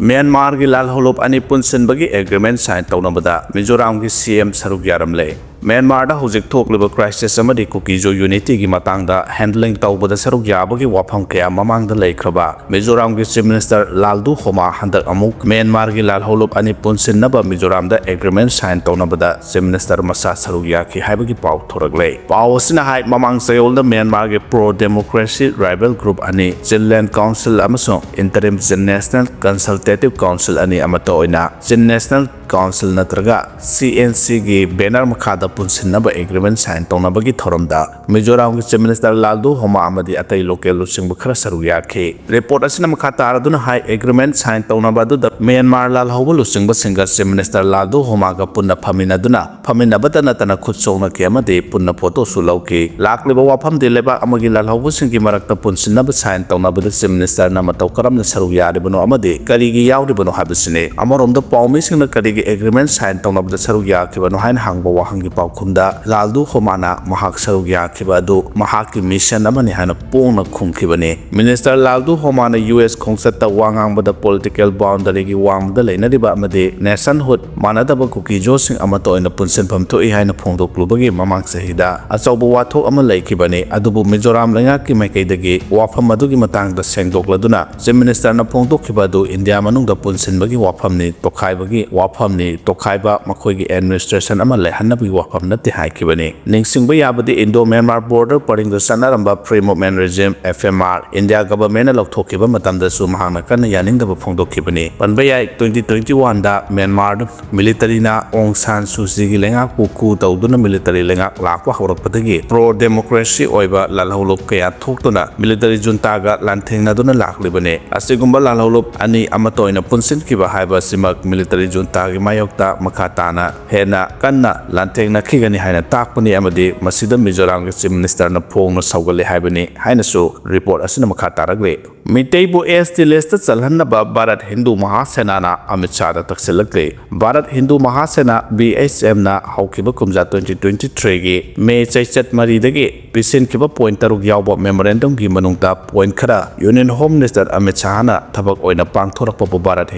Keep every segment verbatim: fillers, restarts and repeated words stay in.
ꯃ꯭ꯌꯥꯟꯃꯥꯔꯒꯤ ꯂꯥꯜꯍꯧꯂꯨꯞ ꯑꯅꯤ ꯄꯨꯟꯁꯤꯟꯕꯒꯤ agreement sign ꯇꯧꯅꯕꯗ ꯃꯤꯖꯣꯔꯥꯝꯒꯤ C M ꯁꯔꯨꯛ ꯌꯥꯔꯝꯂꯦ꯫ ꯃ꯭ꯌꯥꯟꯃꯥꯔꯗ ꯍꯧꯖꯤꯛ ꯊꯣꯛꯂꯤꯕ crisis ꯑꯃꯗꯤ ꯀꯨꯀꯤ-ꯖꯣ unityꯒꯤ ꯃꯇꯥꯡꯗ handling ꯇꯧꯕꯗ ꯁꯔꯨꯛ ꯌꯥꯕꯒꯤ ꯋꯥꯐꯝ ꯀꯌꯥ ꯃꯃꯥꯡꯗ ꯂꯩꯈ꯭ꯔꯕ ꯃꯤꯖꯣꯔꯥꯝꯒꯤ Chief Minister ꯂꯥꯜꯗꯨ ꯍꯣꯃꯥ ꯍꯟꯗꯛ ꯑꯃꯨꯛ ꯃ꯭ꯌꯥꯟꯃꯥꯔꯒꯤ ꯂꯥꯜꯍꯧꯂꯨꯞ ꯑꯅꯤ ꯄꯨꯟꯁꯤꯟꯅꯕ ꯃꯤꯖꯣꯔꯥꯝꯗ agreement sign ꯇꯧꯅꯕꯗ Chief Minister ꯃꯁꯥ ꯁꯔꯨꯛ ꯌꯥꯈꯤ ꯍꯥꯏꯕꯒꯤ ꯄꯥꯎ ꯊꯣꯔꯛꯂꯦ꯫ ꯄꯥꯎ ꯑꯁꯤꯅ ꯍꯥꯏ, ꯃꯃꯥꯡ ꯆꯌꯣꯜꯗ ꯃ꯭ꯌꯥꯟꯃꯥꯔꯒꯤ pro democracy rebel group ꯑꯅꯤ, Chinland Council ꯑꯃꯁꯨꯡ Interim Chin National Consultative Council ꯑꯅꯤ ꯑꯃꯠꯇ ꯑꯣꯏꯅ Chin National Council ꯅꯠꯇ꯭ꯔꯒ C N Cꯒꯤ banner ꯃꯈꯥꯗ ꯄꯨꯟꯁꯤꯟꯅꯕ agreement sign ꯇꯧꯅꯕꯒꯤ ꯊꯧꯔꯝꯗ ꯃꯤꯖꯣꯔꯥꯝꯒꯤ Chief Minister ꯂꯥꯜꯗꯨ ꯍꯣꯃꯥ ꯑꯃꯗꯤ ꯑꯇꯩ local ꯂꯨꯆꯤꯡꯕ ꯈꯔ ꯁꯔꯨꯛ ꯌꯥꯈꯤ꯫ Report ꯑꯁꯤꯅ ꯃꯈꯥ ꯇꯥꯔꯗꯨꯅ ꯍꯥꯏ, agreement sign ꯇꯧꯅꯕ ꯑꯗꯨꯗ ꯃ꯭ꯌꯥꯟꯃꯥꯔ ꯂꯥꯜꯍꯧꯕ ꯂꯨꯆꯤꯡꯕꯁꯤꯡꯒ Chief Minister ꯂꯥꯜꯗꯨ ꯍꯣꯃꯥꯒ ꯄꯨꯟꯅ ꯐꯝꯃꯤꯟꯅꯗꯨꯅ ꯐꯝꯃꯤꯟꯅꯕꯇ ꯅꯠꯇꯅ ꯈꯨꯠ ꯁꯣꯛꯅꯈꯤ ꯑꯃꯗꯤ ꯄꯨꯟꯅ photoꯁꯨ ꯂꯧꯈꯤ꯫ ꯂꯥꯛꯂꯤꯕ ꯋꯥꯐꯝꯗꯤ ꯂꯩꯕꯥꯛ ꯑꯃꯒꯤ ꯂꯥꯜꯍꯧꯕꯁꯤꯡꯒꯤ ꯃꯔꯛꯇ ꯄꯨꯟꯁꯤꯟꯅꯕ sign ꯇꯧꯅꯕꯗ Chief Ministerꯅ ꯃꯇꯧ ꯀꯔꯝꯅ ꯁꯔꯨꯛ ꯌꯥꯔꯤꯕꯅꯣ ꯑꯃꯗꯤ ꯀꯔꯤꯒꯤ ꯌꯥꯎꯔꯤꯕꯅꯣ ꯍꯥꯏꯕꯁꯤꯅꯤ꯫ ꯑꯃꯔꯣꯝꯗ ꯄꯥꯎꯃꯤꯁꯤꯡꯅ ꯀꯔꯤꯒꯤ agreement sign ꯇꯧꯅꯕꯗ ꯁꯔꯨꯛ ꯌꯥꯈꯤꯕꯅꯣ ꯍꯥꯏꯅ ꯍꯪꯕ ꯋꯥꯍꯪꯒꯤ ꯄꯥꯎꯈꯨꯝꯗ ꯂꯥꯜꯗꯨ ꯍꯣꯃꯥꯅ ꯃꯍꯥꯛ ꯁꯔꯨꯛ ꯌꯥꯈꯤꯕ ꯑꯗꯨ ꯃꯍꯥꯛꯀꯤ mission ꯑꯃꯅꯤ ꯍꯥꯏꯅ ꯄꯣꯡꯅ ꯈꯨꯝꯈꯤꯕꯅꯤ꯫ Minister ꯂꯥꯜꯗꯨ ꯍꯣꯃꯥꯅ U S ꯈꯣꯡꯆꯠꯇ ꯋꯥ ꯉꯥꯡꯕꯗ political boundaryꯒꯤ ꯋꯥꯡꯃꯗ ꯂꯩꯅꯔꯤꯕ ꯑꯃꯗꯤ nationhood ꯃꯥꯟꯅꯗꯕ ꯀꯨꯀꯤ-ꯖꯣꯁꯤꯡ ꯑꯃꯠꯇ ꯑꯣꯏꯅ ꯄꯨꯟꯁꯤꯟꯐꯝ ꯊꯣꯛꯏ ꯍꯥꯏꯅ ꯐꯣꯡꯗꯣꯛꯂꯨꯕꯒꯤ ꯃꯃꯥꯡ ꯆꯍꯤꯗ ꯑꯆꯧꯕ ꯋꯥꯊꯣꯛ ꯑꯃ ꯂꯩꯈꯤꯕꯅꯤ꯫ ꯑꯗꯨꯕꯨ ꯃꯤꯖꯣꯔꯥꯝ ꯂꯩꯉꯥꯛꯀꯤ ꯃꯥꯏꯀꯩꯗꯒꯤ ꯋꯥꯐꯝ ꯑꯗꯨꯒꯤ ꯃꯇꯥꯡꯗ ꯁꯦꯡꯗꯣꯛꯂꯗꯨꯅ Chief Ministerꯅ ꯐꯣꯡꯗꯣꯛꯈꯤꯕ ꯑꯗꯨ ꯏꯟꯗꯤꯌꯥ ꯃꯅꯨꯡꯗ ꯄꯨꯟꯁꯤꯟꯕꯒꯤ ꯋꯥꯐꯝꯅꯤ, ꯇꯣꯈꯥꯏꯕꯒꯤ ꯋꯥꯐꯝꯅꯤ, ꯇꯣꯈꯥꯏꯕ ꯃꯈꯣꯏꯒꯤ administration ꯑꯃ ꯂꯩꯍꯟꯅꯕꯒꯤ ꯋꯥꯐꯝ ꯅꯠꯇꯦ ꯍꯥꯏꯈꯤꯕꯅꯤ꯫ ꯅꯤꯡꯁꯤꯡꯕ ꯌꯥꯕꯗꯤ, Indo Myanmar border ꯄꯔꯤꯡꯗ ꯆꯠꯅꯔꯝꯕ Free Movement Regime, F M R, India governmentꯅ ꯂꯧꯊꯣꯛꯈꯤꯕ ꯃꯇꯝꯗꯁꯨ ꯃꯍꯥꯛꯅ ꯀꯟꯅ ꯌꯥꯅꯤꯡꯗꯕ ꯐꯣꯡꯗꯣꯛꯈꯤꯕꯅꯤ꯫ ꯄꯟꯕ ꯌꯥꯏ, twenty twenty-oneꯗ ꯃ꯭ꯌꯥꯟꯃꯥꯔ militaryꯅ ꯑꯣꯡ ꯁꯥꯟ ꯁꯨ ꯆꯤꯒꯤ ꯂꯩꯉꯥꯛꯄꯨ coup ꯇꯧꯗꯨꯅ military ꯂꯩꯉꯥꯛ ꯂꯥꯛꯄ ꯍꯧꯔꯛꯄꯗꯒꯤ pro democracy ꯑꯣꯏꯕ ꯂꯥꯜꯍꯧꯂꯨꯞ ꯀꯌꯥ ꯊꯣꯛꯇꯨꯅ military juntaꯒ ꯂꯥꯟꯊꯦꯡꯅꯗꯨꯅ ꯂꯥꯛꯂꯤꯕꯅꯤ꯫ ꯑꯁꯤꯒꯨꯝꯕ ꯂꯥꯜꯍꯧꯂꯨꯞ ꯑꯅꯤ ꯑꯃꯠꯇ ꯑꯣꯏꯅ ꯄꯨꯟꯁꯤꯟꯈꯤꯕ ꯍꯥꯏꯕ ꯑꯁꯤꯃꯛ military juntaꯒꯤ ꯃꯥꯌꯣꯛꯇ ꯃꯈꯥ ꯇꯥꯅ ꯍꯦꯟꯅ ꯀꯟꯅ ꯂꯥꯟꯊꯦꯡꯅꯈꯤꯒꯅꯤ ꯍꯥꯏꯅ ꯇꯥꯛꯄꯅꯤ ꯑꯃꯗꯤ ꯃꯁꯤꯗ ꯃꯤꯖꯣꯔꯥꯝꯒꯤ Chief Ministerꯅ ꯐꯣꯡꯅ ꯁꯧꯒꯠꯂꯦ ꯍꯥꯏꯕꯅꯤ ꯍꯥꯏꯅꯁꯨ report ꯑꯁꯤꯅ ꯃꯈꯥ ꯇꯥꯔꯛꯂꯤ꯫ ꯃꯤꯇꯩꯕꯨ ꯑꯦꯁ ꯇꯤ ꯂꯤꯁꯇ ꯆꯜꯍꯟꯅꯕ ꯚꯥꯔꯠ ꯍꯤꯟꯗꯨ ꯃꯍꯥꯁꯦꯅꯥꯅ ꯑꯃꯤꯠ ꯁꯥꯍꯗ ꯇꯛꯁꯤꯜꯂꯛꯂꯤ꯫ ꯚꯥꯔꯠ ꯍꯤꯟꯗꯨ ꯃꯍꯥꯁꯦꯅꯥ, ꯚꯤ ꯑꯩꯆ ꯑꯦꯝꯅ ꯍꯧꯈꯤꯕ ꯀꯨꯝꯖꯥ ꯇ꯭ꯋꯦꯟꯇꯤ ꯇ꯭ꯋꯦꯟꯇꯤ ꯊ꯭ꯔꯤꯒꯤ ꯃꯦ ꯆꯩꯆꯠ ꯃꯔꯤꯗꯒꯤ ꯄꯤꯁꯤꯟꯈꯤꯕ ꯄꯣꯏꯟꯠ ꯇꯔꯨꯛ ꯌꯥꯎꯕ ꯃꯦꯃꯣꯔꯦꯟꯗꯝꯒꯤ ꯃꯅꯨꯡꯗ ꯄꯣꯏꯟꯠ ꯈꯔ ꯌꯨꯅꯤꯌꯟ ꯍꯣꯝ ꯃꯤꯅꯤꯁꯇꯔ ꯑꯃꯤꯠ ꯁꯥꯍꯅ ꯊꯕꯛ ꯑꯣꯏꯅ ꯄꯥꯡꯊꯣꯔꯛꯄꯕꯨ ꯚꯥꯔꯠ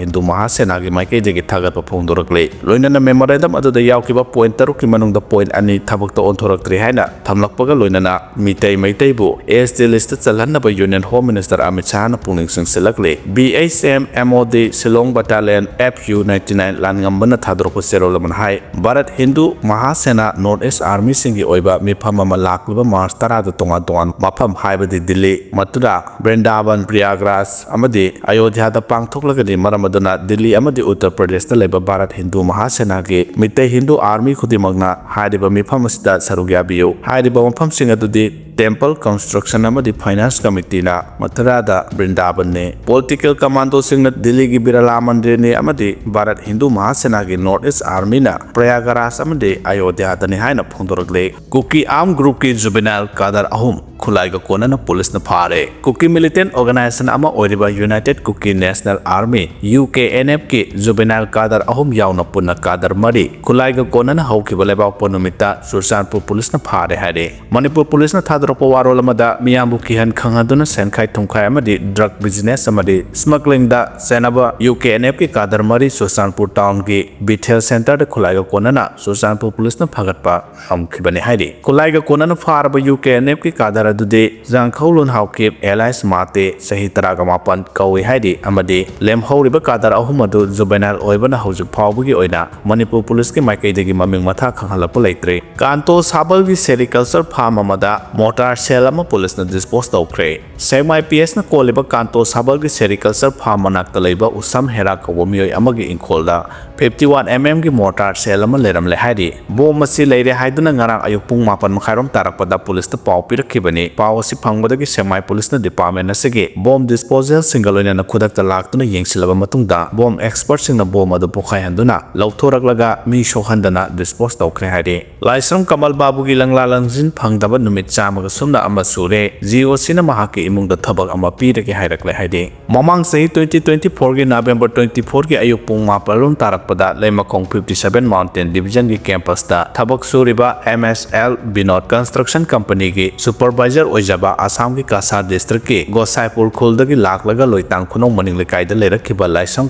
ꯍꯤꯟꯗꯨ ꯃꯍꯥꯁꯦꯅꯥꯒꯤ ꯃꯥꯏꯀꯩꯗꯒꯤ ꯊꯥꯒꯠꯄ ꯐꯣꯡꯗꯣꯔꯛꯂꯤ꯫ ꯂꯣꯏꯅꯅ ꯃꯦꯃꯣꯔꯦꯟꯗꯝ ꯑꯗꯨꯗ ꯌꯥꯎꯈꯤꯕ ꯄꯣꯏꯟꯠ ꯇꯔꯨꯛꯀꯤ ꯃꯅꯨꯡꯗ ꯄꯣꯏꯟꯠ ꯑꯅꯤ ꯊꯕꯛꯇ ꯑꯣꯟꯊꯣꯔꯛꯇ꯭ꯔꯤ ꯍꯥꯏꯅ ꯊꯝꯂꯛꯄꯒ ꯂꯣꯏꯅꯅ ꯃꯤꯇꯩ ꯃꯩꯇꯩꯕꯨ ꯑꯦꯁ ꯇꯤ ꯂꯤꯁꯇ ꯆꯜꯍꯟꯅꯕ ꯌꯨꯅꯤꯌꯟ ꯍꯣꯝ ꯃꯤꯅꯤꯁꯇꯔ ꯑꯃꯤꯠ ꯁꯥꯍꯅ ꯄꯨꯛꯅꯤꯡ ꯆꯤꯡꯁꯤꯜꯂꯛꯂꯤ꯫ B H M M O D Shillong battalion F U ninety nine ꯂꯥꯟꯉꯝꯕꯅ ꯊꯥꯗꯣꯔꯛꯄ ꯆꯦꯔꯣꯜ ꯑꯃꯅ ꯍꯥꯏ, ꯚꯥꯔꯠ ꯍꯤꯟꯗꯨ ꯃꯍꯥꯁꯦꯅꯥ ꯅꯣꯔꯠ ꯏꯁ ꯑꯥꯔꯃꯤꯁꯤꯡꯒꯤ ꯑꯣꯏꯕ ꯃꯤꯐꯝ ꯑꯃ ꯂꯥꯛꯂꯤꯕ ꯃꯥꯔꯆ ꯇꯔꯥꯗ ꯇꯣꯉꯥꯟ ꯇꯣꯉꯥꯟꯕ ꯃꯐꯝ, ꯍꯥꯏꯕꯗꯤ ꯗꯤꯜꯂꯤ, ꯃꯊꯨꯔꯥ, ꯕ꯭ꯔꯤꯟꯗꯥꯕꯟ, ꯄ꯭ꯔꯌꯥꯒꯔꯥꯖ ꯑꯃꯗꯤ ꯑꯌꯣꯙ꯭ꯌꯥꯗ ꯄꯥꯡꯊꯣꯛꯂꯒꯅꯤ꯫ ꯃꯔꯝ ꯑꯗꯨꯅ ꯗꯤꯜꯂꯤ ꯑꯃꯗꯤ ꯎꯠꯇꯔ ꯄ꯭ꯔꯗꯦꯁꯇ ꯂꯩꯕ ꯚꯥꯔꯠ ꯍꯤꯟꯗꯨ ꯃꯍꯥꯁꯦꯅꯥꯒꯤ ꯃꯤꯇꯩ ꯍꯤꯟꯗꯨ ꯑꯥꯔꯃꯤ ꯈꯨꯗꯤꯡꯃꯛꯅ ꯍꯥꯏꯔꯤꯕ ꯃꯤꯐꯝ ꯑꯁꯤꯗ ꯁꯔꯨꯛ ꯌꯥꯕꯤꯌꯨ꯫ ꯍꯥꯏꯔꯤꯕ ꯃꯐꯝꯁꯤꯡ ꯑꯗꯨꯗꯤ ꯇꯦꯝꯄꯜ ꯀꯟꯁꯇ꯭ꯔꯛꯁꯟ ꯑꯃꯗꯤ ꯐꯥꯏꯅꯥꯟꯁ ꯀꯃꯤꯇꯤꯅ ꯃꯊꯨꯔꯥꯗ ꯕ꯭ꯔꯤꯟꯗꯥꯕꯟꯅꯤ꯫ ꯄꯣꯂꯤꯇꯤꯀꯦꯜ ꯀꯃꯥꯟꯗꯣꯁꯤꯡꯅ ꯗꯤꯜꯂꯤꯒꯤ ꯕꯤꯔꯂꯥ ꯃꯟꯗꯤꯔꯅꯤ ꯑꯃꯗꯤ ꯚꯥꯔꯠ ꯍꯤꯟꯗꯨ ꯃꯍꯥꯁꯦꯅꯥꯒꯤ ꯅꯣꯔꯠ ꯏꯁ ꯑꯥꯔꯃꯤꯅ ꯄ꯭ꯔꯌꯥꯒꯔꯥꯖ ꯑꯃꯗꯤ ꯑꯌꯣꯙ꯭ꯌꯥꯗꯅꯤ ꯍꯥꯏꯅ ꯐꯣꯡꯗꯣꯔꯛꯂꯤ꯫ ꯀꯨꯀꯤ ꯑꯥꯔꯝ ꯒ꯭ꯔꯨꯞꯀꯤ ꯖꯨꯕꯦꯅꯥꯏꯜ ꯀꯥꯗꯔ ꯑꯍꯨꯝ ꯈꯨꯠꯂꯥꯏꯒ ꯀꯣꯟꯅꯅ ꯄꯨꯂꯤꯁꯅ ꯐꯥꯔꯦ꯫ ꯀꯨꯀꯤ ꯃꯤꯂꯤꯇꯦꯟꯠ ꯑꯣꯔꯒꯅꯥꯏꯖꯦꯁꯟ ꯑꯃ ꯑꯣꯏꯔꯤꯕ united Kuki national army, U K N ꯑꯦꯐꯀꯤ ꯖꯨꯕꯦꯅꯥꯏꯜ ꯀꯥꯗꯔ ꯑꯍꯨꯝ ꯌꯥꯎꯅ ꯄꯨꯟꯅ ꯀꯥꯗꯔ ꯃꯔꯤ ꯈꯨꯠꯂꯥꯏꯒ ꯀꯣꯟꯅꯅ ꯍꯧꯈꯤꯕ ꯂꯩꯕꯥꯛꯄꯣꯛꯄ ꯅꯨꯃꯤꯠꯇ ꯆꯨꯔꯆꯥꯟꯄꯨꯔ ꯄꯨꯂꯤꯁꯅ ꯐꯥꯔꯦ ꯍꯥꯏꯔꯦ꯫ ꯃꯅꯤꯄꯨꯔ ꯄꯨꯂꯤꯁꯅ ꯊꯥꯗꯣꯔꯛꯄ ꯋꯥꯔꯣꯜ ꯑꯃꯗ ꯃꯤꯌꯥꯝꯕꯨ ꯀꯤꯍꯟ ꯈꯪꯍꯟꯗꯨꯅ ꯁꯦꯟꯈꯥꯏ ꯊꯨꯝꯈꯥꯏ ꯑꯃꯗꯤ ꯗ꯭ꯔꯒ ꯕꯤꯖꯤꯅꯦꯁ ꯑꯃꯗꯤ ꯁ꯭ꯃꯒ꯭ꯂꯤꯡꯗ ꯆꯦꯟꯅꯕ ꯌꯨ ꯀꯦ ꯑꯦꯟ ꯑꯦꯐꯀꯤ ꯀꯥꯗꯔ ꯃꯔꯤ ꯆꯨꯔꯆꯥꯟꯄꯨꯔ ꯇꯥꯎꯟꯒꯤ ꯕꯤꯊꯦꯜ ꯁꯦꯟꯇꯔꯗ ꯈꯨꯠꯂꯥꯏꯒ ꯀꯣꯟꯅꯅ ꯆꯨꯔꯆꯥꯟꯄꯨꯔ ꯄꯨꯂꯤꯁꯅ ꯐꯥꯒꯠꯄ ꯉꯝꯈꯤꯕꯅꯤ ꯍꯥꯏꯔꯤ꯫ ꯈꯨꯠꯂꯥꯏꯒ ꯀꯣꯟꯅꯅ ꯐꯥꯔꯕ ꯌꯨ ꯀꯦ ꯑꯦꯟ ꯑꯦꯐꯀꯤ ꯀꯥꯗꯔ ꯑꯗꯨꯗꯤ ꯖꯥꯡꯈꯧ ꯂꯨꯟꯍꯥꯎꯀꯤꯞ ꯑꯦꯂꯥꯏꯁ ꯃꯥꯇꯦ, ꯆꯍꯤ ꯇꯔꯥꯒ ꯃꯥꯄꯟ ꯀꯧꯏ ꯍꯥꯏꯔꯤ ꯑꯃꯗꯤ ꯂꯦꯝꯍꯧꯔꯤꯕ ꯀꯥꯗꯔ ꯑꯍꯨꯝ ꯑꯗꯨ ꯖꯨꯕꯦꯅꯥꯏꯜ ꯑꯣꯏꯕꯅ ꯍꯧꯖꯤꯛ ꯐꯥꯎꯕꯒꯤ ꯑꯣꯏꯅ ꯃꯅꯤꯄꯨꯔ ꯄꯨꯂꯤꯁꯀꯤ ꯃꯥꯏꯀꯩꯗꯒꯤ ꯃꯃꯤꯡ ꯃꯊꯥ ꯈꯪꯍꯜꯂꯛꯄ ꯂꯩꯇ꯭ꯔꯤ꯫ ꯀꯥꯟꯇꯣ ꯁꯥꯕꯜꯒꯤ ꯁꯦꯔꯤꯀꯜꯆꯔ ꯐꯥꯔꯝ ꯑꯃꯗ ꯃꯣꯔꯇꯥꯔ ꯁꯦꯜ ꯑꯃ ꯄꯨꯂꯤꯁꯅ ꯗꯤꯁꯄꯣꯖ ꯇꯧꯈ꯭ꯔꯦ꯫ ꯁꯦꯛꯃꯥꯏ ꯄꯤ ꯑꯦꯁꯅ ꯀꯣꯜꯂꯤꯕ ꯀꯥꯟꯇꯣ ꯁꯥꯕꯜꯒꯤ ꯁꯦꯔꯤꯀꯜꯆꯔ ꯐꯥꯔꯝ ꯃꯅꯥꯛꯇ ꯂꯩꯕ ꯎꯁꯝ ꯍꯦꯔꯥ ꯀꯧꯕ ꯃꯤꯑꯣꯏ ꯑꯃꯒꯤ ꯏꯪꯈꯣꯜꯗ fifty one M M ꯒꯤ mortar shell ꯑꯃ ꯂꯩꯔꯝꯂꯦ ꯍꯥꯏꯔꯤ꯫ Bomb ꯑꯁꯤ ꯂꯩꯔꯦ ꯍꯥꯏꯗꯨꯅ ꯉꯔꯥꯡ ꯑꯌꯨꯛ ꯄꯨꯡ ꯃꯥꯄꯟ ꯃꯈꯥꯏꯔꯣꯝ ꯇꯥꯔꯛꯄꯗ ꯄꯨꯂꯤꯁꯇ ꯄꯥꯎ ꯄꯤꯔꯛꯈꯤꯕꯅꯤ꯫ ꯄꯥꯎ ꯑꯁꯤ ꯐꯪꯕꯗꯒꯤ ꯁꯦꯛꯃꯥꯏ ꯄꯨꯂꯤꯁꯅ department ꯑꯁꯤꯒꯤ bomb disposalꯁꯤꯡꯒ ꯂꯣꯏꯅꯅ ꯈꯨꯗꯛꯇ ꯂꯥꯛꯇꯨꯅ ꯌꯦꯡꯁꯤꯜꯂꯕ ꯃꯇꯨꯡꯗ, bomb expertꯁꯤꯡꯅ bomb ꯑꯗꯨ ꯄꯣꯈꯥꯏꯍꯟꯗꯨꯅ ꯂꯧꯊꯣꯔꯛꯂꯒ ꯃꯤ ꯁꯣꯛꯍꯟꯗꯅ dispose ꯇꯧꯈ꯭ꯔꯦ ꯍꯥꯏꯔꯤ꯫ ꯂꯥꯏꯁ꯭ꯔꯝ ꯀꯃꯜ ꯕꯥꯕꯨꯒꯤ ꯂꯪꯂꯥ ꯂꯪꯖꯤꯟ ꯐꯪꯗꯕ ꯅꯨꯃꯤꯠ ꯆꯥꯝꯃꯒ ꯁꯨꯞꯅ ꯑꯃ ꯁꯨꯔꯦ꯫ GOCꯅ ꯃꯍꯥꯛꯀꯤ ꯏꯃꯨꯡꯗ ꯊꯕꯛ ꯑꯃ ꯄꯤꯔꯒꯦ ꯍꯥꯏꯔꯛꯂꯦ ꯍꯥꯏꯔꯤ꯫ ꯃꯃꯥꯡ ꯆꯍꯤ twenty twenty fourꯒꯤ November twenty fourꯒꯤ ꯑꯌꯨꯛ ꯄꯨꯡ ꯃꯥꯄꯜ ꯔꯣꯝ ꯇꯥꯔꯛꯄꯗ ꯂꯩꯃꯈꯣꯡ fifty seven Mountain Divisionꯒꯤ campusꯇ ꯊꯕꯛ ꯁꯨꯔꯤꯕ MSL Vinod Construction Companyꯒꯤ supervisor ꯑꯣꯏꯖꯕ ꯑꯁꯥꯝꯒꯤ ꯀꯁꯥꯔ districtꯀꯤ ꯒꯣꯁꯥꯏꯄꯨꯔ ꯈꯨꯜꯗꯒꯤ ꯂꯥꯛꯂꯒ ꯂꯣꯏꯇꯥꯡ ꯈꯨꯅꯧ ꯃꯅꯤꯡ ꯂꯩꯀꯥꯏꯗ ꯂꯩꯔꯛꯈꯤꯕ ꯂꯥꯏꯁ꯭ꯔꯝ